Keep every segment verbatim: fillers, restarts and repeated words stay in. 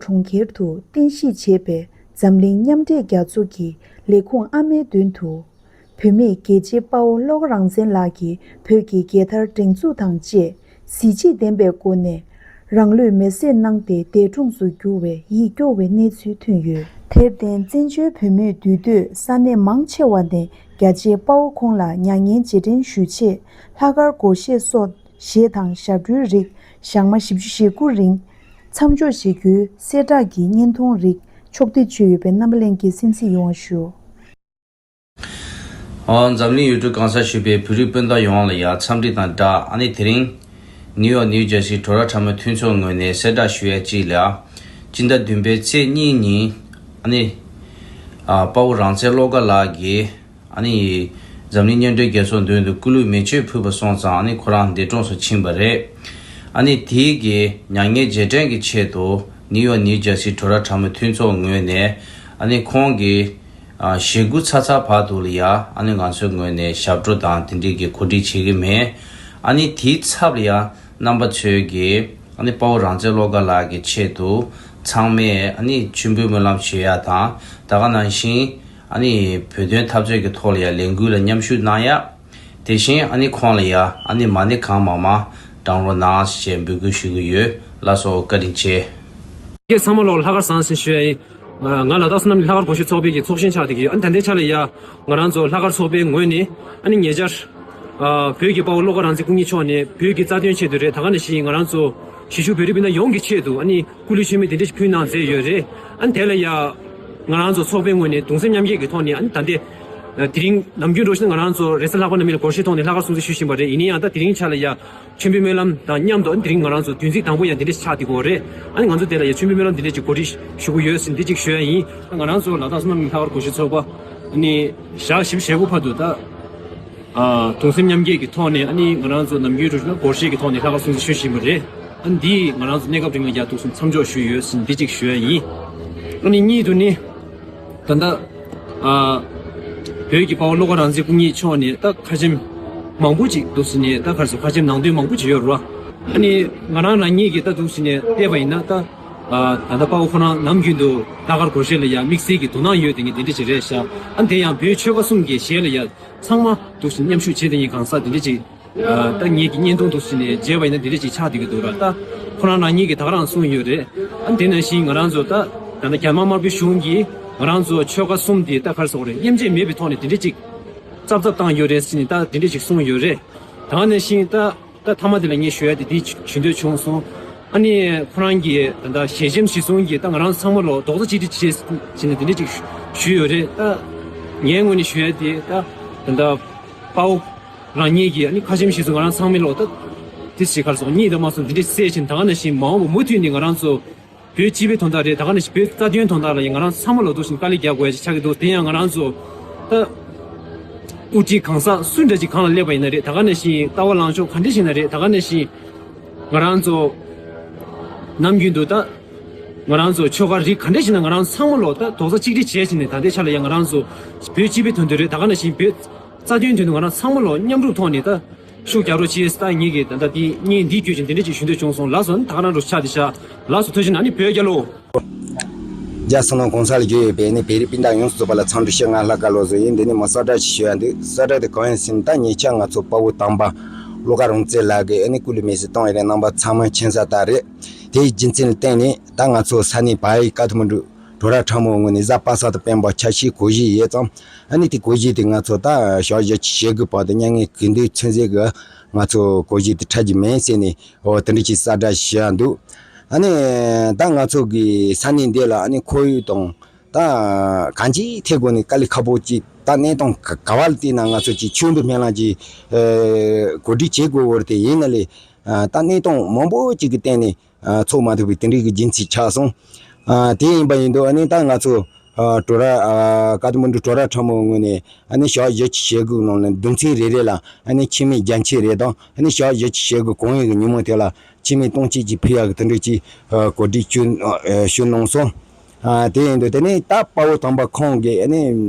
གྲོང་ཁྱེར་དུ་རྟེན་གཞི་བྱས་པའི་འཛམ་གླིང་མཉམ་འབྲེལ་རྒྱལ་ཚོགས་ཀྱི་ལས་ཁུངས་ཨ་མའི་མདུན་དུ། བུད་མེད་རྒྱལ་གཅེས་དཔའ་བོ་བློ་དགའ་རང་བཙན་ལགས་ཀྱིས་བོད་ཀྱི་རྒྱལ་དར་སྒྲེང་འཛུགས་དང་བཅས་གཟི་བརྗིད་ལྡན་པའི་སྒོ་ནས་རང་ལུས་མེར་སྲེག་གནང་སྟེ་འདས་གྲོངས་སུ་གྱུར་བའི་ཡིད་སྐྱོ་བའི་གནས་ཚུལ་ཐོན་ཡོད། དེར་བརྟེན་བཙན་བྱོལ་བོད་མིའི་འདུས་སྡོད་ས་གནས་མང་ཆེ་བ་ནས་རྒྱལ་གཅེས་དཔའ་བོ་ཁོང་ལ་མྱ་ངན་རྗེས་དྲན་ཞུ་ཆེད་ལྷག་དཀར་སྒོར་གཞས་སོགས་གཞས་དང་ཞབས་བྲོའི་རིགས་ཞག་མ་བཞི་བཅུ་ཞེ་དགུ་རིང་མཚམས་འཇོག་བྱེད་རྒྱུའི་གསལ་བསྒྲགས་ཀྱི་བརྙན་ཐུང་རིགས་ཕྱོགས་བསྡུས་བྱས་ཡོད་པའི་རྣམ་པ་ལྷན་རྒྱས་གསན་གཟིགས་ཡོང་བ་ཞུ། ཨོ། འཛམ་གླིང་ཡུལ་གྲུ་གང་སར་བཞུགས་པའི་བོད་རིགས་སྤུན་ཟླ་ཡོངས་ལ་ཡང་འཚམས་འདྲི་དང་སྦྲགས། ཨ་ནི་དེ་རིང་ནིའུ་ཡོག་ནིའུ་ཇར་སི་བྲོ་ར་ཁྲ་མོ་མཐུན་ཚོགས་ངོས་ནས་གསལ་བསྒྲགས་ཞུ་ཡ་གཅིག་ལ། སྤྱི་ཟླ་བདུན་པའི་ཚེས་གཉིས་ཉིན། ཨ་ནི། ཨ། དཔའ་བོ་རང་བཙན་བློ་དགའ་ལགས་ཀྱིས། ཨ་ནི། འཛམ་གླིང་མཉམ་འབྲེལ་རྒྱལ་ཚོགས་མདུན་དུ་སྐུ་ལུས་མེ་མཆོད་ཕུལ་བ་སོང་ཙང་། ཨ་ནི་ཁོ་རང་འདས་གྲོངས་སུ་ཕྱིན་པ་རེད། ཨ་ནི་དེའི་གི་མྱ་ངན་རྗེས་དྲན་གྱི་ཆེད་དུ་ནིའུ་ཡོག་ནིའུ་ཇར་སི་བྲོ་ར་ཁྲ་མོ་མཐུན་ཚོགས་ངོས་ནས། ཨ་ནི་ཁོང་གི། ཨ། ཞེ་དགུ་ཚར་ཚར་བར་དུ་ལ་ཡ། ཨ་ནི་ང་ཚོའི་ངོས་ནས་ཞབས་བྲོ་དང་དེ་འདྲའི་གི་གོ་སྒྲིག་བྱེད་ཀྱི་མེད། ཨ་ནི་དེའི་ཚབ་ལ་ཡ་རྣམ་པ་ཚོས་ཀྱི། ཨ་ནི་དཔའ་བོ་རང་བཙན་བློ་དགའ་ལགས་ཀྱི་ཆེད་དུ་ཚང་མས་ཨ་ནི་མཆོད་འབུལ་སྨོན་ལམ་ཞུ་ཡ་དང་། ད་ག་ནང་བཞིན། ཨ་ནི་བོད་དོན་འཐབ་རྩོད་ཀྱི་ཐོག་ལ་ཡ་ལས་འགུལ་ལ་མཉམ་ཞུགས་གནང་ཡ། དེ་བཞིན་ཨ་ནི་ཁོང་ལ་ཡ་ཨ་ནི་མ་ཎི་གང་མང་མང་བགྲང་རོགས་གནང་ཞེས་འབོད་སྐུལ་ཞུ་གི་ཡོད། ལགས་སོ། བཀའ་དྲིན་ཆེ། ཁྱེད་ཚང་མ་ལོག་ལྷག་དཀར་བཟང་ཟེར་ཞུ་ཡ་ཡིན། ང་ང་ལ་དྭགས་བསོད་ནམས་གླིང་ལྷག་དཀར་སྒོར་གཞས་ཚོགས་པའི་གི་ཚོགས་གཞོན་ཆགས་བསྡད་ཀྱི་ཡོད། ཨ་ནི་ད་ལྟའི་ཆ་ལ་ཡ་ང་རང་ཚོ་ལྷག་དཀར་ཚོགས་པའི་ངོས་ནས་ཨ་ནི་ཉེ་ཆར། ཨ། བོད་ཀྱི་དཔའ་བོ་བློ་དགའ་རང་བཙན་སྐུ་ཉིད་མཆོག་ནས་བོད་ཀྱི་རྩ་དོན་ཆེད་དུ་རེད། ད་ག་ནང་བཞིན་ང་རང་ཚོ་གཞིས་བཞུགས་བོད་རིགས་སྤུན་ཟླ་ཡོངས་ཀྱི་ཆེད་དུ་ཨ་ནི་སྐུ་ལུས་མཆོད་མེ་དེ་འདྲ་ཞིག་ཕུལ་གནང་མཛད་ཡོད་རེད། ཨ་ནི་དེ་ལ་ཡ་ང་རང་ཚོ་ཚོགས་པའི་ངོས་ནས་གདུང་སེམས་མཉམ་སྐྱེད་ཀྱི་ཐོག་ནས། ཨ་ནི་ད་ལྟ་དེ་རིང་ནམ་རྒྱུན་འགྲོ་བཞིན་ང་རང་ཚོ་རེས་གཟའ་ལྷག་པ་ནམ་ཡིན་ལ་སྒོར་གཞས་ཐོག་ནས་ལྷག་དཀར་སྲུང་བརྩི་ཞུ་བཞིན་པ་རེད། ཡིན་ན་ཡང་ད་དེ་རིང་ཆ་ལ་ཡ། མཆོད་འབུལ་སྨོན་ལམ་དང་མཉམ་དུ་དེ་རིང་ང་རང་ཚོ་བདུན་ཚིགས་དང་པོ་ཡང་དེ་འདྲ་ཞིག་ཆགས་བསྡད་ཀྱི་ཡོད་རེད། ཨ་ནི་ང་ཚོ་དེ་ལ་ཡང་མཆོད་འབུལ་སྨོན་ལམ་དེ་འདྲ་ཞིག་གོ་སྒྲིག་ཞུ་གི་ཡོད་ཟེར་འདི་གཅིག་ཞུ་ཡ་ཡིན། ང་རང་ཚོ་ལ་དྭགས་བསོད་ནམས་གླིང་ལྷག་དཀར་སྒོར་གཞས་ཚོགས་པ་ཨ་ནི་ཞག་བཞི་བཅུ་ཞེ་དགུ་བར་དུ་ད་ཨ་གདུང་སེམས་མཉམ་སྐྱེད་ཀྱི་ཐོག་ནས། ཨ་ནི་ང་རང་ཚོ་ནམ་རྒྱུན་འགྲོ་བཞིན་སྒོར་གཞས་ཀྱི་ཐོག་ནས་ལྷག་དཀར་སྲུང་བརྩི་ཞུ་བཞིན་པ་རེད། ཨ་ནི་འདི་ང་རང་ཚོ་གནས་སྐབས་རིང་ལ་ཡ་འདུག་སེ་མཚམས་འཇོག་ཞུས་ཡོད་ཟེར་འདི་གཅིག་ཞུ་ཡ་ཡིན། ཨ་ནི་གཉིས་དུ་ནི། ད་ལྟ་ཨ་བོད་ཀྱི་དཔའ་བོ་བློ་དགའ་རང་བཙན་སྐུ་ཉིད་མཆོག་ནས་ད་ཁ་ཆེམས་མང་པོ་ཅིག་འདུག་སེ་ནས། ད་ག་རེ་ཟེར། ཁ་ཆེམས་ནང་དོན་མང་པོ་ཅིག་ཡོད་རེད་བ། ཨ་ནི་ང་རང་རང་ཉིད་ཀྱིས་ད་འདུག་སེ་ནས་བལྟས་པ་ཡིན་ན། ད་ཨ་ད་ལྟ་དཔའ་བོ་ཁོ་རང་ནམ་རྒྱུན་དུ་ལྷག་དཀར་སྒོར་གཞས་ལ་ཡ་དམིགས་བསལ་གྱི་དོ་སྣང་ཡོད་དེ་ངས་དེ་འདྲ་ཅིག་རེད་ཤག་ཨ་ནི་དེ་ཡང་བོད་ཆོལ་ཁ་གསུམ་གྱི་གཞས་ལ་ཡ་ཚང་མ་འདུག་སེ་མཉམ་ཞུགས་བྱེད་དེ་ངས་གང་ཟག་དེ་འདྲ་ཅིག་ད་ངེད་ཀྱི་བརྙན་ཐུང་འདུག་སེ་ནས་མཇལ་བ་ཡིན་ན་འདི་འདྲ་ཅིག་ཆགས་བསྡད་ཀྱི་འདུག་ར། ད་ཁོ་རང་རང་ཉིད་ཀྱིས་ད་ག་རང་གསུངས་ཡོད་རེད། ཨ་དེ་ནང་བཞིན་ང་རང་ཚོ་ད་ད་ལྟ་རྒྱ་དམར་དམར་པོའི་གཞུང་གིས་ང་རང་ཚོ་ཆོལ་ཁ་གསུམ་དེ་ད་ག་རེ་ཟེར་དགོས་རེད། དབྱེ་འབྱེད་མེད་པའི་ཐོག་ནས་འདི་འདྲ་ཅིག་རྩབ་རྩབ་བཏང་ཡོད་རེད་ཟེར་ནས་ད་འདི་འདྲ་ཅིག་གསུངས་ཡོད་རེད། ད་ག་ནང་བཞིན་ད་ད་མཐའ་མ་དེ་ལ་ངས་ཞུ་ཡ་དེ་འདི་ཞུ་འདོད་བྱུང་སོང་། ཨ་ནི་ཁོ་རང་གིས་ད་ལྟ་ཞལ་ཆེམས་གཞིར་བཟུང་གིས་ད་ང་རང་ཚང་མ་ལོ་རྡོག་རྩ་གཅིག་སྒྲིལ་བྱས་ཟེར་ནས་འདི་འདྲ་ཅིག་ཞུས་ཡོད་རེད། ད་ངའི་ངོས་ནས་ཞུ་ཡ་དེ་ད་ད་ལྟ་དཔའ་བོ་རང་ཉིད་ཀྱིས་ཨ་ནི་ཁ་ཆེམས་ཤིག་བཟོས། ང་རང་ཚང་མས་ལོག་ད་དེ་ཞིག་ག་རེ་ཟེར། གཉིད་དང་མ་སོང་འདི་འདྲ་བསད་ཕྱིན། ད་ག་ནང་བཞིན་མ་འོངས་པ་མུ་མཐུད་ནས་ང་རང་ཚོ་བོད་སྤྱི་པའི་དོན་དག་རེད། ད་ག་ནང་བཞིན་བོད་རྩ་དོན་དོན་དག་ལ་ཡང་ང་རང་ཚང་མ་ལོག་འདུག་སེ་དཀའ་ལས་རྒྱག་དགོས་ཡ་ཅིག་ཆགས་ཀྱི་འདུག་དེ་ཡང་ང་རང་ཚོ་ད་དབུ་ཁྲིད་གང་ཟག་སུ་འདྲ་ཅིག་གང་ལ་སླེབས་པ་ཡིན་ན་རེད། ད་ག་ནང་བཞིན་ལྟ་བ་ལངས་ཕྱོགས་ག་འདྲ་ཞིག་ཡིན་ན་རེད། ད་ག་ནང་བཞིན་ང་རང་ཚོ་ནམ་རྒྱུན་དུ་ད་ང་རང་ཚོ་ཆོལ་ཁ་རིགས་ག་འདྲ་ཞིག་ཡིན་ན་ང་རང་ཚང་མ་ལོག་ད་རྡོག་རྩ་གཅིག་སྒྲིལ་བྱས་ཕྱིན་ནས། ད་ལྟའི་ཆ་ལ་ཡང་ང་རང་ཚོ་བོད་སྤྱི་པའི་དོན་དུ་རེད། ད་ག་ནང་བཞིན་བོད་རྩ་དོན་དོན་དུ་ང་རང་ཚང་མ་ལོ་མཉམ་རུབ་ཐོག་ནས་ད་ཤུགས་རྒྱག་རོགས་བྱེད་ཟེར། ད་ངེད་ཀྱིས་ད་ལྟ་དེ་བརྙན་འདི་བརྒྱུད་བཞིན་དེ་འདྲ་ཅིག་ཞུ་འདོད་བྱུང་སོང་། ལགས་སོ། ད་ག་རང་འགྲོ་ཆགས་བསྡད་ཤག་ལགས་སོ། ཐུགས་རྗེ་གནང་། ཨ་ནི་བོད་རྒྱལ་ལོ། རྒྱལ་བསོད་ནམས་གོང་ས་ལ་བརྗོད་ཡོད་པའི་ནི་བོད་རིགས་སྤུན་ཟླ་ཡོངས་སུ་རྫོགས་པ་ལ་འཚམས་འདྲི་ཞུ། ང་ལྷ་དགའ་བློ་བཟང་ཡིན། འདི་ནི་མ་གསལ་བསྒྲགས་ཤིག་ཞུ་ཡ་འདུག་གསལ་བསྒྲགས་དེ་གང་ཡིན་ཟེར་ན། ད་ཉེ་ཆར་ང་ཚོ་དཔའ་བོ་དམ་པ་བློ་དགའ་རང་བཙན་ལགས་ཀྱིས་ཨ་ནི་སྐུ་ལུས་མེར་སྲེག་བཏང་བའི་རིང་རྣམ་པ་ཚང་མ་མཁྱེན་གསལ་ལྟར་རེད། དེའི་རྒྱུ་མཚན་ལ་བརྟེན་ནས་ད་ང་ཚོ་ས་གནས་བལ་ཡུལ་ཀ་ཐ་མན་གྲུ་བྲོ་ར་ཁྲ་མོ་ངོས་ནས་གཟའ་པ་སངས་དང་སྤེན་པ་ཆ་ཤས་གོ་སྒྲིག་ཡོད་ཙང་། ཨ་ནི་དེ་གོ་སྒྲིག་དེ་ང་ཚོ་ད་ཞག་བཞི་བཅུ་ཞེ་དགུ་བར་དུ་མྱ་ངན་གུས་འདུད་མཚོན་བྱེད་ཀྱི་ང་ཚོ་གོ་སྒྲིག་དེ་འཕྲོད་ཀྱི་མེད་ཟེར་ནས། འོ་དེ་འདྲ་ཅིག་གསལ་བསྒྲགས་ཞུ་ཡ་འདུག་ཨ་ནི་ད་ང་ཚོ་གི་ས་གནས་འདི་ལ་ཨ་ནི་ཁོར་ཡུག་དང་ད་གང་ཅིའི་ཐད་སྒོ་ནས་དཀའ་ལས་ཁག་པོ་ཅིག་ད་གནས་སྟངས་ག་ག་བ་ལ་བལྟས་ན་ང་ཚོ་ཅིག་ཆོས་འདུལ་སྨོན་ལམ་ཅིག་ཨ་གོ་སྒྲིག་བྱེད་དགོས་པ་རེད། དེ་ཡིན་ན་ལས་ཨ་ད་གནས་སྟངས་མང་པོ་ཅིག་གི་སྟེང་ནས་ཨ་ཚོགས་མ་ཐུབ་པའི་དེ་འདྲའི་གི་རྒྱུ་མཚན་ཆགས་སོང་། ཨ་དེ་ཡིན་པ་ཡིན་དུས་ཨ་ནི་ད་ང་ཚོ་ཨ་བྲོ་ར་ཨ་ཀ་ཐ་མན་གྲུ་བྲོ་ར་ཁྲ་མོ་ངོས་ནས་ཨ་ནི་ཞག་བཞི་བཅུ་ཞེ་དགུ་ནང་ལ་གདུང་ཚིགས་རེ་རེ་ལ་ཨ་ནི་མཆོད་མེ་བརྒྱ་མཆོད་རེ་དང་། ཨ་ནི་ཞག་བཞི་བཅུ་ཞེ་དགུ་གང་ཡིན་གྱི་ཉིན་མོ་དེ་ལ་མཆོད་མེ་སྟོང་མཆོད་ཅིག་ཕུལ་ཡག་གི་དེ་འདྲ་ཅིག་ཨ་གོ་སྒྲིག་ཞུ་ཨ་ཞུ་གནང་སོང་། ཨ་དེ་ཡིན་དུས་དེ་ནས་ད་དཔའ་བོ་དམ་པ་ཁོང་གིས་ཨ་ནི་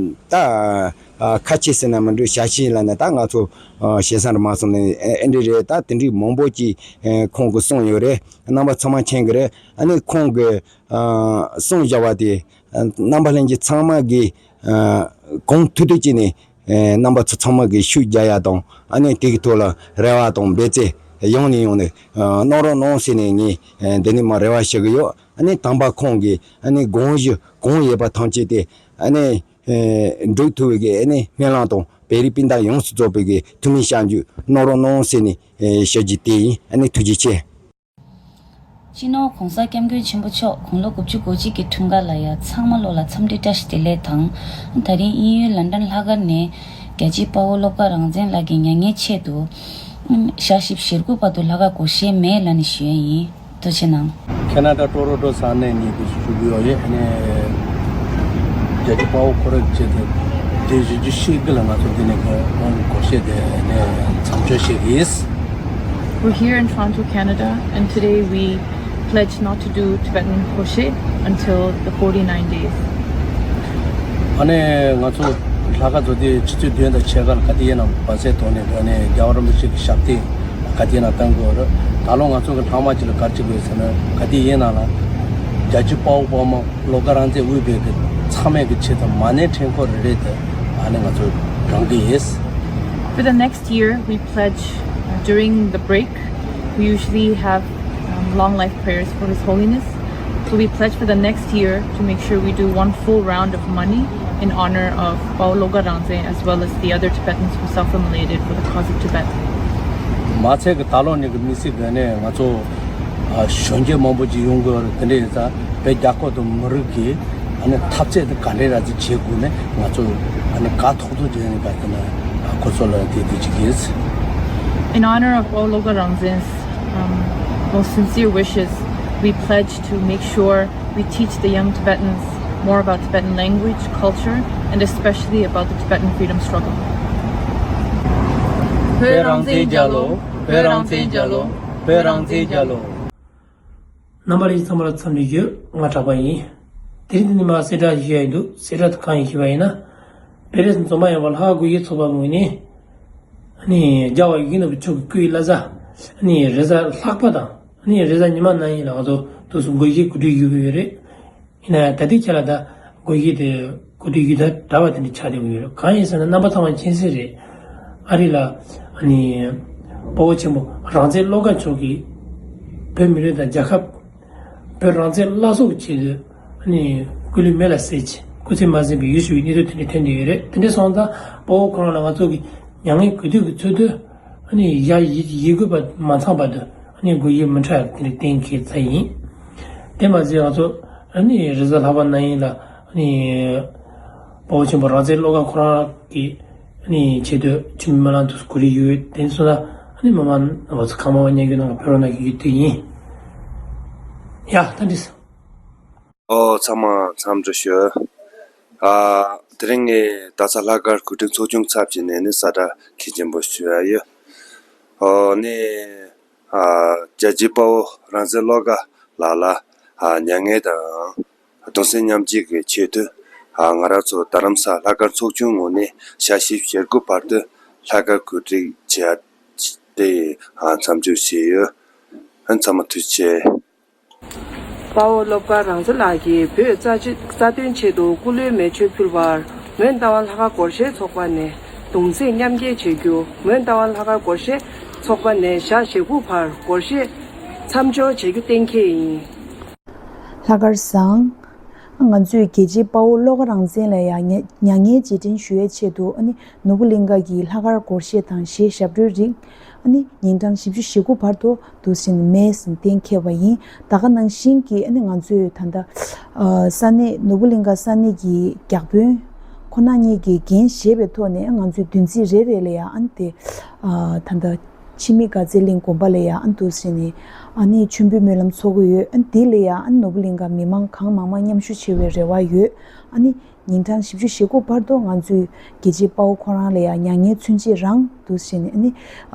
ད་ཨ་ཁ་ཆེ་ཟེར་ན་མི་འགྲིག་ཞལ་ཆེ་ལབ་ན་ད་ང་ཚོ་ཨ་ཞེ་ས་རུ་མ་སོང་ནས་ཨེ་འདྲ་རེད། ད་དེ་འདྲའི་མང་པོ་ཅིག་ཨེ་ཁོང་གིས་གསུངས་ཡོད་རེད། རྣམ་པ་ཚང་མ་མཁྱེན་གི་རེད། ཨ་ནི་ཁོང་གིས་ཨ་གསུངས་བཞག་པ་དེ་ཨ་རྣམ་པ་ལྷན་རྒྱས་ཚང་མ་གིས་ཨ་གང་ཐུབ་ཐུབ་ཅིག་ནས་ཨ་རྣམ་པ་ཚོ་ཚང་མ་གིས་ཤུགས་རྒྱག་ཡ་དང་ཨ་ནི་དེ་གི་ཐོག་ལ་རེ་བ་དང་འབད་བརྩོན་ཡང་ནས་ཡང་ནས་ཨ་གནང་རོགས་གནང་ཟེར་ནས་ངས་ཨ་འདི་ནས་མར་རེ་བ་ཞུ་གི་ཡོད། ཨ་ནི་དམ་པ་ཁོང་གིས་ཨ་ནི་དགོངས་གཞི་གང་ཡོད་པ་ཐམས་ཅད་དེ་ཨ་ནི་ཨེ་འགྲུབ་ཐུབ་པའི་གི་ཨ་ནི་སྨོན་ལམ་དང་བོད་རིགས་སྤུན་ཟླ་ཡོངས་སུ་རྫོགས་པའི་གི་ཐུགས་སྨོན་སྐྱབས་འཇུག་གནང་རོགས་གནང་ཟེར་ནས་ཨེ་ཞུ་རྒྱུ་དེ་ཡིན། ཨ་ནི་ཐུགས་རྗེ་ཆེ། སྤྱི་ནོར་༸གོང་ས་༸སྐྱབས་མགོན་ཆེན་པོ་མཆོག་དགུང་ལོ་དགུ་བཅུ་གོ་གཅིག་གི་འཁྲུངས་སྐར་ལ་ཡ་ཚང་མ་ལོ་ལ་འཚམས་འདྲི་བཀྲ་ཤིས་བདེ་ལེགས་དང་། དེ་རིང་དབྱིན་ཡུལ་ལན་ཌན་ལྷག་དཀར་ནས་རྒྱལ་གཅེས་དཔའ་བོ་བློ་དགའ་རང་བཙན་ལགས་ཀྱི་མྱ་ངན་ཆེད་དུ་ཞག་བཞི་བཅུ་ཞེ་དགུ་བར་དུ་ལྷག་དཀར་སྒོར་གཞས་མེད་ལབ་ནས་ཞུ་ཡས་ཡིན། ཐུགས་རྗེ་གནང་། ཁེ་ན་ཌ་ཊོ་རོན་ཊོ་ས་གནས་ནས་འདི་ཞུ་གི་ཡོད་ཡིན། ཨ་ནི་རྒྱལ་གཅེས་དཔའ་བོ་ཁོ་རང་ཆེད་དུ་འདི་ཞུ་རྒྱུ་ཤེས་ཀྱི་ལ་ང་ཚོ་འདི་ནས་ཁོང་གི་སྒོར་གཞས་དེ་ནས་མཚམས་འཇོག་བྱེད་ཀྱི་ཡིན། We're here in Toronto, Canada, and today we pledge not to do Tibetan crochet until the forty-nine days. ཨ་ནི་ང་ཚོ་ལྷག་དཀར་ཚོ་དེ་ཆུ་ཚོད་བདུན་དང་ཕྱེད་ཀ་ལ་ག་དུས་ཡིན་ནའང་བར་སེང་དོགས་ནས་ཨ་ནི་རྒྱལ་བ་རིན་པོ་ཆེ་གི་ཞབས་སྟེགས་ག་དུས་ཡིན་ནའང་བཏང་དགོས་རེད། ད་ལོ་ང་ཚོ་གི་ལྷག་མ་ཅིག་ལ་ག་རེ་བྱེད་དགོས་ཟེར་ན་ག་དུས་ཡིན་ན་ལ་རྒྱལ་གཅེས་དཔའ་བོ་དཔའ་མོ་བློ་དགའ་རང་བཙན་དབུས་པའི་གི་ཚང་མས་གི་ཆེད་དུ་མ་ཎི་འཕྲེང་འཁོར་རེ་རེ་དེ་ཨ་ནི་ང་ཚོ་རང་གི་ཡིན། For the next year, we pledge, uh, during the break, we usually have, um, long life prayers for His Holiness. So we pledge for the next year to make sure we do one full round of money in honor of Pawo Loka Rangzen as well as the other Tibetans who self-immolated for the cause of Tibet. མ་ཚད་གི་ད་ལོ་ནས་གི་དམིགས་བསལ་གི་ནས་ང་ཚོ་ཨ་གཞོན་སྐྱེས་མང་པོ་ཅིག་ཡོང་གི་ཡོད་རེད། དེ་འདྲ་ཡིན་ཙང་བོད་རྒྱལ་ཁབ་དང་མི་རིགས་ཀྱི་ཨ་ནི་འཐབ་རྩོད་དེ་ག་འདྲ་ར་ཅིག་བྱེད་དགོས་ནས་ང་ཚོ་ཨ་ནི་ག་ཐོག་ཐོག་བྱས་ནས་ག་དེ་ན་ཁོ་ཚོ་ལ་དེ་དེ་ཅིག་ཡིན། In honor of Pawo Loka Rangzen's, um, most sincere wishes, we pledge to make sure we teach the young Tibetans more about Tibetan language, culture, and especially about the Tibetan freedom struggle. བོད་རང་བཙན་རྒྱལ་ལོ། བོད་རང་བཙན་རྒྱལ་ལོ། བོད་རང་བཙན་རྒྱལ་ལོ། རྣམ་པ་ལྷན་རྒྱས་ཚང་མ་ལ་འཚམས་འདྲི་ཞུ། ང་གྲགས་པ་ཡིན། དེ་རིང་འདི་ནས་མར་གསལ་བསྒྲགས་ཞུ་ཡ་ཡིན་འདུག་གསལ་བསྒྲགས་དེ་གང་ཡིན་ཞུས་པ་ཡིན་ན། བོད་རིགས་འཛོམས་པ་ཡོངས་ལ་ལྷག་དགོས་ཡིག་ཚོགས་པ་ངོས་ནས། ཨ་ནི་རྒྱལ་བ་ཡིད་བཞིན་ནོར་བུ་མཆོག་གི་སྐུའི་བླ་གཟའ། ཨ་ནི་རེས་གཟའ་ལྷག་པ་དང་། ཨ་ནི་རེས་གཟའ་ཉི་མ་ནང་ཡིན་ལ་ང་ཚོ་དུས་སུ་སྒོར་གཞས་གོ་སྒྲིག་ཞུ་གི་ཡོད་རེད། ཡིན་ན་ཡང་ད་ལྟའི་ཆ་ལ་ད་སྒོར་གཞས་དེ་གོ་སྒྲིག་ཞུ་དང་འདྲ་བ་དེ་འདྲ་ཆགས་བསྡད་ཡོད་རེད། གང་ཡིན་ཟེར་ན་རྣམ་པ་ཚང་མ་མཁྱེན་གསལ་རེད། ཨ་རི་ལ་ཨ་ནི་དཔའ་བོ་ཆེན་པོ་རང་བཙན་བློ་དགའ་མཆོག་གིས་བོད་མི་རིགས་དང་རྒྱལ་ཁབ། བོད་རང་བཙན་བླ་སྲོག་ཆེད་དུ་ཨ་ནི་སྐུ་ལུས་མེ་ལ་བསྲེགས་ཀྱི་སྐུ་ཚེ་མ་ཟིན་པའི་ཡིད་སྐྱོ་བའི་གནས་ཚུལ་དེ་འདྲ་ཐོན་བསྡད་ཡོད་རེད། དེ་འདྲ་སོང་ཙང་དཔའ་བོ་ཁོ་རང་ལ་ང་ཚོ་གི་མྱ་ངན་གུས་འདུད་ཀྱི་ཚུལ་དུ། ཨ་ནི་ཡ་ཡི་ཡི་གུ་པ་མ་ཚང་བར་དུ་ཨ་ནི་སྒོར་གཞས་མི་འཁྲབ་དེ་འདྲ་གཏན་འཁེལ་ཚར་ཡིན། དེ་མ་ཟད་ང་ཚོ་ཨ་ནི་རེས་གཟའ་ལྷག་པ་ན་ཡིན་ལ་ཨ་ནི་དཔའ་བོ་ཆེན་པོ་རང་བཙན་བློ་དགའ་ཁོ་རང་གི་ཨ་ནི་ཆེད་དུ་འཆི་མེད་སྨོན་ལམ་དུ་གོ་སྒྲིག་ཡོད། དེ་ཚོ་ལ་ཨ་ནི་མི་མང་ང་ཚོ་གང་མང་བ་མཉམ་ཞུགས་གནང་གི་ཕེབས་རོགས་གནང་གི་ཡོད་དེ་ཡིན། ཡ་ད་འདྲི། ཨོ་ཚང་མ་འཚམས་འདྲི་ཞུ། ཨ་དེ་རིང་ངས་རྡ་ས་ལྷག་དཀར་གོ་སྒྲིག་ཚོགས་ཆུང་ཚབ་བྱས་ནས་ནི་གསལ་བསྒྲགས་གལ་ཆེན་པོ་ཞུ་ཡ་ཡོད། ཨོ་ནི། རྒྱལ་གཅེས་དཔའ་བོ་རང་བཙན་བློ་དགའ་ལགས་ལ་མྱ་ངན་དང་གདུང་སེམས་མཉམ་སྐྱེད་ཀྱི་ཆེད་དུ་ང་རང་ཚོ་རྡ་རམ་ས་ལྷག་དཀར་ཚོགས་ཆུང་ངོས་ནས་ཞག་བཞི་བཅུ་ཞེ་དགུ་བར་དུ་ལྷག་དཀར་གོ་སྒྲིག་བྱས་ཏེ་མཚམས་འཇོག་བྱས་ཡོད། ཚང་མ་ཐུགས་རྗེ་ཆེ། དཔའ་བོ་བློ་དགའ་རང་བཙན་ལགས་ཀྱིས་བོད་རྩ་ཆེ་རྩ་དོན་ཆེད་དུ་སྐུ་ལུས་མེ་མཆོད་ཕུལ་བར་མོན་རྟ་དབང་ལྷག་དཀར་སྒོར་གཞས་ཚོགས་པ་ནས་གདུང་སེམས་མཉམ་སྐྱེད་བྱེད་རྒྱུ། མོན་རྟ་དབང་ལྷག་དཀར་སྒོར་གཞས་ཚོགས་པ་ནས་ཞག་ཞེ་དགུ་བར་སྒོར་གཞས་མཚམས་འཇོག་བྱེད་རྒྱུ་གཏན་འཁེལ་ཡིན། ལྷག་དཀར་བཟང་། ང་ཚོས་རྒྱལ་གཅེས་དཔའ་བོ་བློ་དགའ་རང་བཙན་ལ་ཡང་མྱ་མྱ་ངན་རྗེས་དྲན་ཞུ་ཡའི་ཆེད་དུ་ཨ་ནི་ནོར་བུ་གླིང་ག་གི་ལྷག་དཀར་སྒོར་གཞས་དང་གཞས་ཞབས་བྲོའི་རིགས་ཨ་ནི་ཉིན་གྲངས་བཞི་བཅུ་ཞེ་དགུ་བར་དུ་འདུག་སེ་མེད་ཟེར་གཏན་འཁེལ་བ་ཡིན། ད་ག་ནང་བཞིན་གྱི་ཨ་ནི་ང་ཚོས་ད་ལྟ་ཨ་ས་གནས་ནོར་བུ་གླིང་ག་ས་གནས་ཀྱི་བརྒྱ་དཔོན་ཁོ་ན་གཉིས་ཀྱིས་འགན་བཞེས་པའི་ཐོག་ནས་ང་ཚོས་བདུན་ཚིགས་རེ་རེ་ལ་ཡང་ཨ་ནི་དེ་ཨ་ད་ལྟ་འཆི་མེད་དགའ་ཚལ་གླིང་དགོན་པ་ལ་ཡང་ཨ་ནི་འདུག་སེ་ནས་ཨ་ནི་མཆོད་འབུལ་སྨོན་ལམ་ཚོགས་ཀྱི་ཡོད། ཨ་ནི་དེ་ལ་ཡང་ཨ་ནི་ནོར་བུ་གླིང་ག་མི་མང་གང་མང་མང་མཉམ་ཞུགས་བྱེད་པའི་རེ་བ་ཡོད། ཨ་ནི་ཉིན་གྲངས་བཞི་བཅུ་ཞེ་དགུ་བར་དུ་ང་ཚོས་རྒྱལ་གཅེས་དཔའ་བོ་ཁོ་རང་ལ་ཡང་མྱ་ངན་ཚུན་ཆད་རང་འདུག་སེ་ནས་ཨ་ནི་